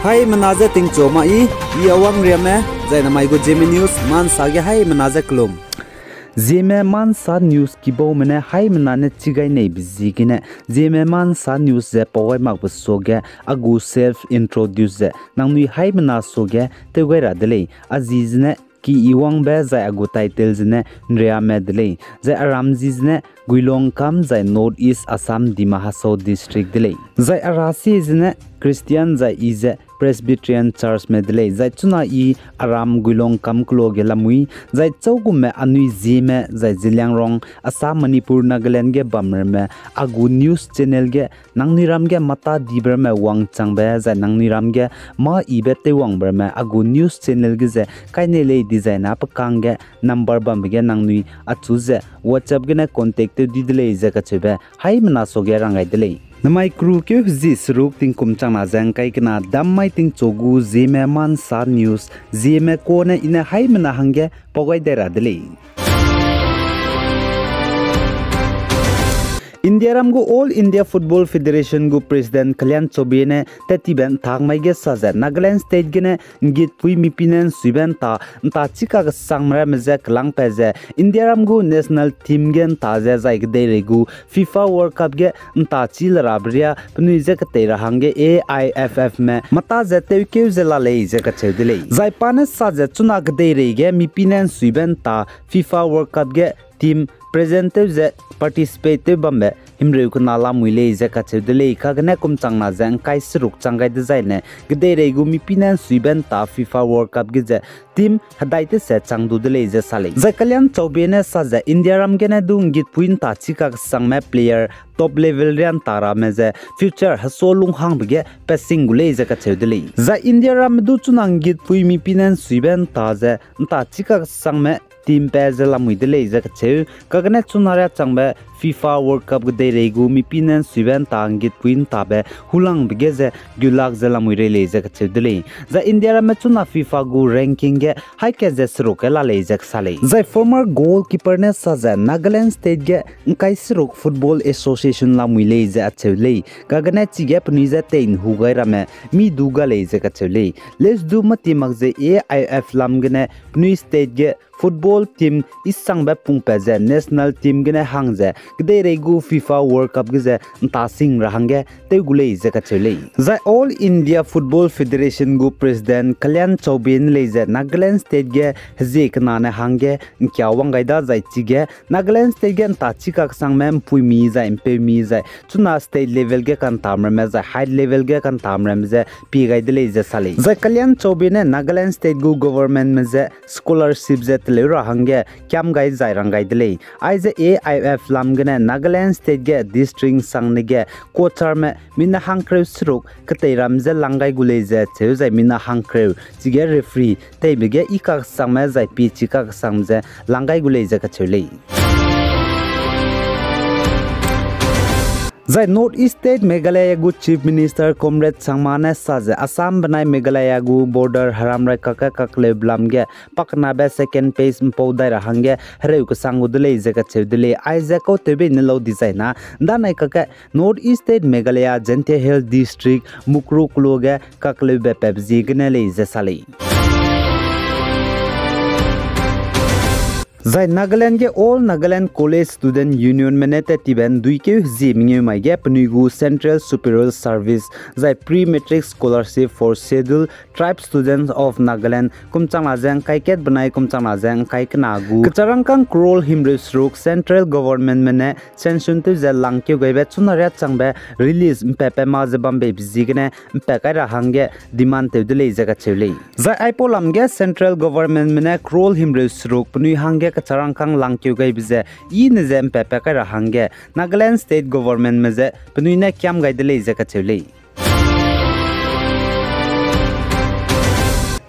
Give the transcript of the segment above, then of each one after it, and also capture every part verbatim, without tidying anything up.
Haimena je tingchu ma i, i Awang Riame, zai namai gu Zeme News, Mansa ge haimena je kelum. Zeme Mansa News kibaume ne haimena ne chi gai neibe ziegene, Zeme Mansa News ze pau gai makbe suage, a gu self introduce ze, nangnui haimena suage, tew gai ra de lei, a zi zene, Ki Iwangbe zai a gu title zene Nriame de lei. Zai a ram zi zene Guilong kam zai North East Assam Dima Hasao District de lei. Zai a rasie zene Christian zai i ze Presbyterian Churchme de lei. Zai chuna i a ram Guilong kam keloa ge lamui. Zai chaugumme anui Zeme zai Zeliangrong, Assam, Manipur, Nagaland ge bam ramme a gu news channel ge nangnui ram ge mata dibe ramme wangchangbe zai nangnui ram ge mâ ibe teiwangbe ramme a gu news channel ge ze kainei lei dizai na pe kangge number bambe ge nangnui achu ze WhatsApp gene contact tew di de lei ze kacheube haimena suage rang gai de lei. Namai kerukeu hezie seruk tingkum changna ze ngkai kena dam mai tingchu gu Zeme Mansa News, Zeme kane i ne haimena hangge pau gai dai ra de lei. Indiaram gu All India Football Federation gu President Kalyan Chaubey ne tat tibe ntak mai ge sa ze Nagaland State gene nggitpui mipine nsuibe nta, nta chika kesangme ramme je kelangpat ze Indiaram gu national team ge nta ze zai kedeirei gu FIFA World Cup ge nta chi le rabe riâ penui je ketei ra hangge A I F Fme mata ze tewkeu ze la lei ze kacheu de lei. Zai pa ne sa ze chuna kedeirei ge mipine nsuibe nta FIFA World Cup ge team present tew ze participate tew bambe himreu kena lamui lei ze kacheu de lei. Kagene kum changna ze ngkai seruk chang gai dezaine kedeirei gu mipine nsuibe nta FIFA World Cup ge ze team hedai tese chang du de lei ze sa lei. Zai Kalyan Chaubey ne sa ze Indiaram gene du nggitpui nta chika kesangme player top level riâ nta ramme ze future hesa lunghangbe ge passing gu lei ze kacheu de lei. Zai Indiaramme du chuna nggitpui mipine nsuibe nta ze nta chika kesangme team pa ze lamui de lei ze kacheu. Kagene chuna riâ changbe FIFA World Cup kedeirei gu mipine nsuibe nta nggitpui ntabe hulangbe ge ze gulak ze lamui rei lei ze kacheu de lei. Zai Indiaramme chuna FIFA gu ranking ge haî kat ze seruk ge la lei ze kesa lei. Zai former goalkeeper ne sa ze Nagaland State ge ngkai seruk Football Association lamui lei ze acheu lei. Kagene chige penui je tei nhu gai ramme mi du ga lei ze kacheu lei. Leuse du mati mak ze A I F lam gene penui state ge football team isangbe pungpat ze national team gene hang ze kedeirei gu FIFA World Cup ge ze nta sing ra hangge tew gu lei ze kacheu lei. Zai All India Football Federation gu President Kalyan Chaubey ne lei ze Nagaland State ge hezie kenane hangge ngkia wang gai da zai chige Nagaland State ge nta chika kesangme mpuimi zai mpeumi zai chuna state level ge kantamramme zai high level ge kantamramme ze pie gai de lei ze sa lei. Zai Kalyan Chaubey ne Nagaland State gu governmentme je scholarship ze teleu ra hangge kiam gai zai rang gai de lei. Aize A I F lam gene Nagaland State ge district sangne ge coachme mina hangkereu seruk ketei ram ze lang gai gu lei ze cheu zai mina hangkereu chige referee teibe ge i kakesangme zai pie chi kakesangme ze lang gai gu lei ze kacheu lei. Zai North East State Meghalaya gu Chief Minister Conrad Sangma ne sa ze Assam benai Meghalaya gu border heramrai kakge kakleube lam ge pakenabe second phase mpau dai ra hangge hereu kesang gu de lei ze kacheu de lei. Aize kautewbe ne lau dizai na ndanai kakge North East State Meghalaya Jaintia Hills District Mukru keloa ge kakleube pabe ziegene lei ze sa lei. Zai Nagaland ge All Nagaland College Student Unionme ne tat tibe nduikeu hezie mengeu mai ge penui gu Central Superior Service zai Pre-Matric Scholarship for Scheduled Tribe Students of Nagaland kum changna ze ngkai kat benai kum changna ze ngkai kena gu kecharangkang crore himreu seruk Central Governmentme ne sanction tew ze langkeu gaibe chuna riâ changbe release mpatpat ma ze bambeibe ziegene mpat kai ra hangge demand tew de lei ze kacheu lei. Zai aipau lam ge Central Governmentme ne crore himreu seruk penui hangge kecharangkang langkeu gaibe ze i ne ze mpatpat kai ra hangge Nagaland State Governmentme je penui ne kiam gai de lei ze kacheu lei.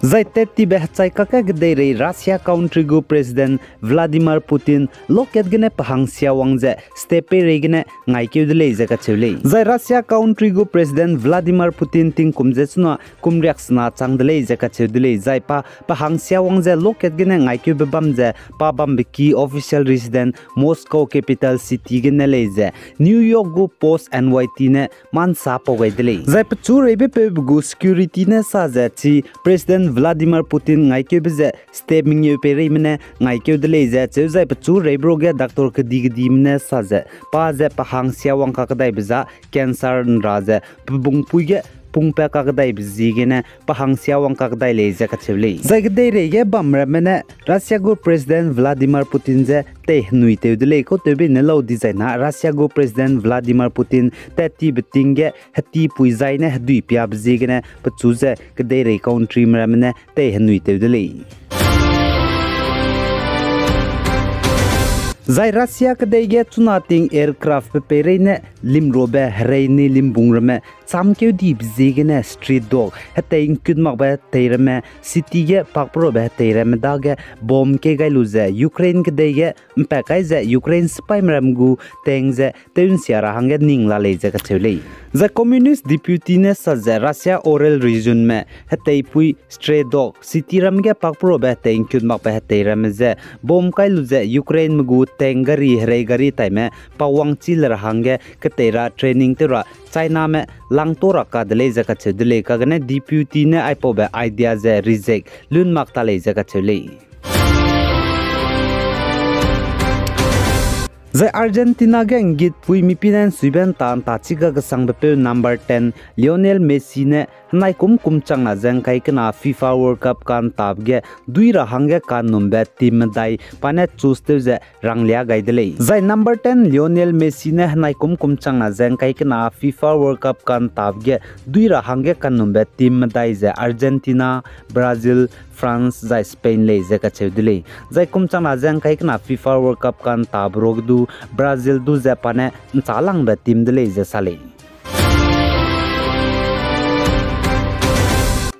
Zai tat tibe hechai kakge kedeirei Russia country gu President Vladimir Putin lokat gene pe hangsia wang ze step peireigene ngaikeu de lei ze kacheu lei. Zai Russia country gu President Vladimir Putin tingkum ze chuna kum riaksena chang de lei ze kacheu de lei. Zai pa pe hangsia wang ze lokat gene ngaikeube bam ze pa bambe ki official resident Moscow capital city gene lei ze New York gu Post N Y T ne mansa pau gai de lei. Zai pechu reibe peube gu security ne sa ze chi President Vladimir Putin ngaikeube ze step mengeu peireime ne ngaikeu de lei ze cheu zai pechu reibe ruge doctor kedi kedime ne sa ze pa ze pe hangsia wang kakdaibe za cancer nra ze pe bungpui ge pungpat kakdaibe ziegene pe hangsia wang kakdai lei ze kacheu lei. Zai kedeirei ge bamramme ne Russia gu President Vladimir Putin ze tei henui tew de lei. Kautewbe ne lau dizai na Russia gu President Vladimir Putin tat tibe ting ge hetipui zai ne hedui piabe ziegene pechu ze kedeirei countryme ramme ne tei henui tew de lei. Zai Russia kedei ge chuna ting aircraft pe peirei ne limrobe herei ni limbung ramme chamkeu dibe ziegene street dog hetei ngkut makbe hetei ramme city ge pakperobe hetei ramme dage bomb kei gai lu ze Ukraine kedei ge mpat kai ze Ukraine sipaime ram gu tank ze tew nsia ra hangge ning la lei ze kacheu lei. Zai Communist deputy ne sa ze Russia Ural regionme heteipui stray dog city ram ge pakperobe hetei ngkut makbe hetei ramme ze bomb kai lu ze Ukraineme gu tank gari herei gari taime pa wangchi le ra hangge ketei ra training tew ra Chiname langto ra ka de lei ze kacheu de lei. Kagene deputy ne aipaube idea ze reject lun mak ta lei ze kacheu lei. Zai Argentina ge nggitpui mipine nsuibe nta nta chiga kesangbe peu number ten Lionel Messi ne henai kum kum changna ze ngkai kena FIFA World Cup ka'ntabe ge dui ra hangge kanumbe team medai pa ne choose tew ze ranglia gai de lei. Zai number ten Lionel Messi ne henai kum kum changna ze ngkai kena FIFA World Cup ka'ntabe ge dui ra hangge kanumbe team medai ze Argentina, Brazil, France zai Spain lei ze kacheu de lei. Zai kum changna ze ngkai kena FIFA World Cup ka'ntabe ruage du Brazil du ze pa ne nchâlangbe team de lei ze sa lei.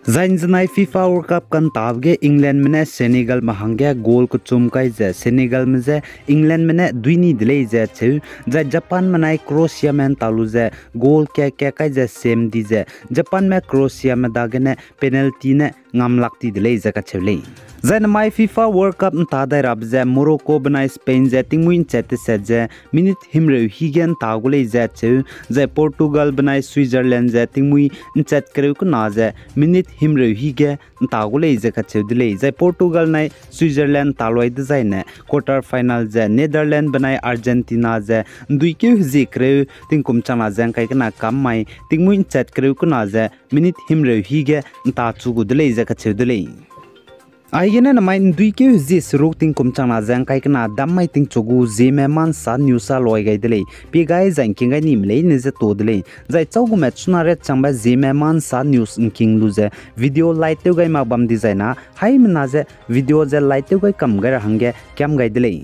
Zai nzenai FIFA World Cup ka'ntabe ge Englandme ne Senegalme hangge goal kechum kai ze Senegalme je Englandme ne duini de lei ze cheu, zai Japanme nai Croatiame nta lu ze goal kat kat kai ze sem di ze Japanme Croatiame dagene penalty ne ngamlak ti de lei ze kacheu lei. Zai namai FIFA World Cup nta dai rabe ze Morocco benai Spain ze tingmuî nchat teset ze minute himreu hî ge nta gu lei ze cheu, zai Portugal benai Switzerland ze tingmuî nchat kereu kena ze minute himreu hî ge nta gu lei ze kacheu de lei. Zai Portugal nai Switzerland nta luai dezaine quarter final ze Netherlands benai Argentina ze nduikeu hezie kereu tingkum changna ze ngkai kena kam mai tingmuî nchat kereu kena ze minute himreu hî ge nta chu gu de lei ze kacheu de lei. Aigene namai nduikeu hezie seruk tingkum changna ze ngkai kena dam mai tingchu gu Zeme Mansa News a luai gai de lei. Pie gai zai ngking gai nime leine ze to de lei. Zai chau gume chuna ret changbe Zeme Mansa News ngking lu ze video like tew gai mak bam dizai na, haimena ze video ze like tew gai kam gai ra hangge kiam gai de lei.